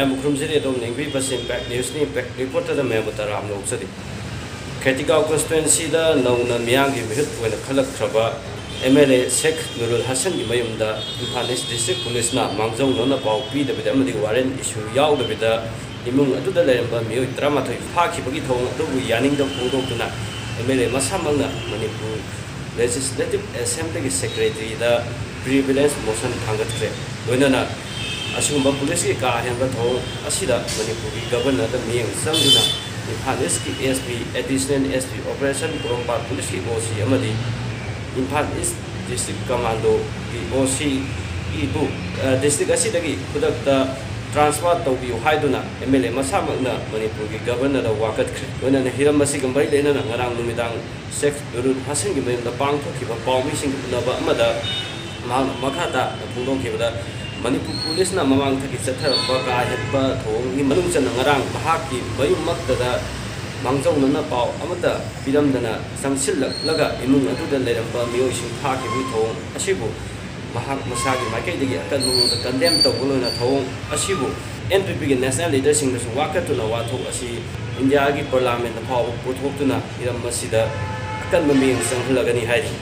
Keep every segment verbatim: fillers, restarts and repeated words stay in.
ꯃꯌꯥꯝꯕꯨ ꯈꯨꯔꯨꯝꯖꯔꯤ꯫ ꯑꯗꯣꯝꯅ ꯌꯦꯡꯕꯤꯔꯤꯕꯁꯤ impact ꯅ꯭ꯌꯨꯁꯅꯤ꯫ Impact ꯔꯤꯄꯣꯔꯇꯔꯗ ꯃꯌꯥꯝꯕꯨ ꯇꯔꯥꯝꯅ ꯑꯣꯛꯆꯔꯤ꯫ ꯈꯦꯇꯤꯒꯥꯎ ꯀꯟꯁꯇꯤꯇ꯭ꯋꯦꯟꯁꯤꯗ ꯅꯧꯅ ꯃꯤꯌꯥꯝꯒꯤ ꯃꯤꯍꯨꯠ ꯑꯣꯏꯅ ꯈꯜꯂꯛꯈ꯭ꯔꯕ ꯑꯦꯝ ꯑꯦꯜ ꯑꯦ ꯁꯦꯈ ꯅꯨꯔꯨꯜ ꯍꯁꯟꯒꯤ ꯃꯌꯨꯝꯗ ꯏꯝꯐꯥꯜ ꯏꯁ ꯗꯤꯁꯇ꯭ꯔꯤꯛ ꯄꯨꯂꯤꯁꯅ ꯃꯥꯡꯖꯧꯅꯅ ꯄꯥꯎ ꯄꯤꯗꯕꯤꯗ ꯑꯃꯗꯤ ꯋꯥꯔꯦꯟ ꯏꯁꯨ ꯌꯥꯎꯗꯕꯤꯗ ꯏꯃꯨꯡ ꯑꯗꯨꯗ ꯂꯩꯔꯝꯕ ꯃꯤꯑꯣꯏ ꯇꯔꯥꯃꯥꯊꯣꯏ ꯐꯥꯈꯤꯕꯒꯤ ꯊꯧꯑꯣꯡ ꯑꯗꯨꯕꯨ ꯌꯥꯅꯤꯡꯗꯕ ꯐꯣꯡꯗꯣꯛꯇꯨꯅ ꯑꯦꯝ ꯑꯦꯜ ꯑꯦ ꯃꯁꯥꯃꯛꯅ ꯃꯅꯤꯄꯨꯔ ꯂꯦꯖꯤꯁꯂꯦꯇꯤꯚ ꯑꯦꯁꯦꯝꯕ꯭ꯂꯤꯒꯤ ꯁꯦꯀ꯭ꯔꯦꯇꯔꯤꯗ ꯒ꯭ꯔꯤꯚꯦꯟꯁ ꯃꯣꯁꯟ ꯊꯥꯡꯒꯠꯈ꯭ꯔꯦ꯫ ꯂꯣꯏꯅꯅ ꯑꯁꯤꯒꯨꯝꯕ ꯄꯨꯂꯤꯁꯀꯤ ꯀꯥ ꯍꯦꯟꯕ ꯊꯧꯑꯣꯡ ꯑꯁꯤꯗ ꯃꯅꯤꯄꯨꯔꯒꯤ ꯒꯕꯔꯅꯔꯗ ꯃꯤꯠꯌꯦꯡ ꯆꯪꯗꯨꯅ ꯏꯝꯐꯥꯜ ꯏꯁꯀꯤ S P, additional S P, operation ꯄꯣꯔꯣꯝꯄꯥꯠ ꯄꯨꯂꯤꯁꯀꯤ ꯑꯣ ꯁꯤ ꯑꯃꯗꯤ ꯏꯝꯐꯥꯜ ꯏꯁ ꯗꯤꯁꯇ꯭ꯔꯤꯛ ꯀꯃꯥꯟꯗꯣꯒꯤ ꯑꯣ ꯁꯤ ꯏꯕꯨ, ꯑ, ꯗꯤꯁꯇ꯭ꯔꯤꯛ ꯑꯁꯤꯗꯒꯤ ꯈꯨꯗꯛꯇ ꯇ꯭ꯔꯥꯟꯁꯐꯔ ꯇꯧꯕꯤꯌꯨ ꯍꯥꯏꯗꯨꯅ ꯑꯦꯝ ꯑꯦꯜ ꯑꯦ ꯃꯁꯥꯃꯛꯅ ꯃꯅꯤꯄꯨꯔꯒꯤ ꯒꯕꯔꯅꯔꯗ ꯋꯥꯀꯠꯈ꯭ꯔꯦ꯫ ꯂꯣꯏꯅꯅ ꯍꯤꯔꯝ ꯑꯁꯤꯒ ꯃꯔꯤ ꯂꯩꯅꯅ ꯉꯔꯥꯡ ꯅꯨꯃꯤꯗꯥꯡ ꯁꯦꯈ ꯅꯨꯔꯨꯜ ꯍꯁꯟꯒꯤ ꯃꯌꯨꯝꯗ ꯄꯥꯡꯊꯣꯛꯈꯤꯕ ꯄꯥꯎꯃꯤꯁꯤꯡꯒꯤ ꯎꯅꯕ ꯑꯃꯗ ꯃꯍꯥꯛꯅ ꯃꯈꯥ ꯇꯥꯅ ꯐꯣꯡꯗꯣꯛꯈꯤꯕꯗ, ꯃꯅꯤꯄꯨꯔ ꯄꯨꯂꯤꯁꯅ ꯃꯃꯥꯡꯊꯛꯀꯤ ꯆꯠꯊꯔꯛꯄ ꯀꯥ ꯍꯦꯟꯕ ꯊꯧꯑꯣꯡꯒꯤ ꯃꯅꯨꯡ ꯆꯟꯅ ꯉꯔꯥꯡ ꯃꯍꯥꯛꯀꯤ ꯃꯌꯨꯝꯃꯛꯇꯗ ꯃꯥꯡꯖꯧꯅꯅ ꯄꯥꯎ ꯑꯃꯠꯇ ꯄꯤꯔꯝꯗꯅ ꯆꯪꯁꯤꯜꯂꯛꯂꯒ ꯏꯃꯨꯡ ꯑꯗꯨꯗ ꯂꯩꯔꯝꯕ ꯃꯤꯑꯣꯏꯁꯤꯡ ꯐꯥꯈꯤꯕꯒꯤ ꯊꯧꯑꯣꯡ ꯑꯁꯤꯕꯨ ꯃꯍꯥꯛ ꯃꯁꯥꯒꯤ ꯃꯥꯏꯀꯩꯗꯒꯤ ꯑꯀꯟꯕ ꯃꯑꯣꯡꯗ ꯀꯟꯗꯦꯝ ꯇꯧꯕ ꯂꯣꯏꯅ ꯊꯧꯑꯣꯡ ꯑꯁꯤꯕꯨ ꯑꯦꯟ ꯄꯤ ꯄꯤꯒꯤ ꯅꯦꯁꯅꯦꯜ ꯂꯤꯗꯔꯁꯤꯡꯗꯁꯨ ꯋꯥꯀꯠꯇꯨꯅ ꯋꯥꯊꯣꯛ ꯑꯁꯤ ꯏꯟꯗꯤꯌꯥꯒꯤ ꯄꯥꯔꯂꯥꯃꯦꯟꯗ ꯐꯥꯎꯕ ꯄꯨꯊꯣꯛꯇꯨꯅ ꯍꯤꯔꯝ ꯑꯁꯤꯗ ꯑꯀꯟꯕ ꯃꯤꯠꯌꯦꯡ ꯆꯪꯍꯜꯂꯒꯅꯤ ꯍꯥꯏꯔꯤ꯫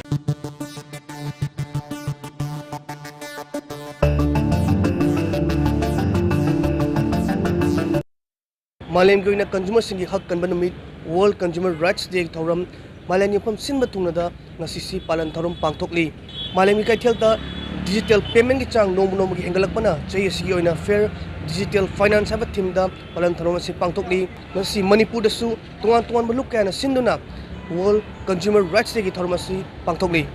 ꯃꯥꯂꯦꯝꯒꯤ ꯑꯣꯏꯅ ꯀꯟꯖꯨꯃꯔꯁꯤꯡꯒꯤ ꯍꯛ ꯀꯟꯕ ꯅꯨꯃꯤꯠ, ꯋꯥꯔꯜ ꯀꯟꯖꯨꯃꯔ ꯔꯥꯏꯠꯁ ꯗꯦꯒꯤ ꯊꯧꯔꯝ ꯃꯥꯂꯦꯝꯒꯤ ꯃꯐꯝ ꯁꯤꯟꯕ ꯊꯨꯡꯅꯗ ꯉꯁꯤꯁꯤ ꯄꯥꯂꯟ ꯊꯧꯔꯝ ꯄꯥꯡꯊꯣꯛꯂꯤ꯫ ꯃꯥꯂꯦꯝꯒꯤ ꯀꯩꯊꯦꯜꯗ ꯗꯤꯖꯤꯇꯦꯜ ꯄꯦꯃꯦꯟꯒꯤ ꯆꯥꯡ ꯅꯣꯡꯃ ꯅꯣꯡꯃꯒꯤ ꯍꯦꯟꯒꯠꯂꯛꯄꯅ ꯆꯍꯤ ꯑꯁꯤꯒꯤ ꯑꯣꯏꯅ ꯐꯦꯌꯔ ꯗꯤꯖꯤꯇꯦꯜ ꯐꯥꯏꯅꯥꯟꯁ ꯍꯥꯏꯕ ꯊꯤꯝꯗ ꯄꯥꯂꯟ ꯊꯧꯔꯝ ꯑꯁꯤ ꯄꯥꯡꯊꯣꯛꯂꯤ꯫ ꯉꯁꯤ ꯃꯅꯤꯄꯨꯔꯗꯁꯨ ꯇꯣꯉꯥꯟ ꯇꯣꯉꯥꯟꯕ ꯂꯨꯞ ꯀꯌꯥꯅ ꯁꯤꯟꯗꯨꯅ ꯋꯥꯔꯜ ꯀꯟꯖꯨꯃꯔ ꯔꯥꯏꯠꯁ ꯗꯦꯒꯤ ꯊꯧꯔꯝ ꯑꯁꯤ ꯄꯥꯡꯊꯣꯛꯂꯤ꯫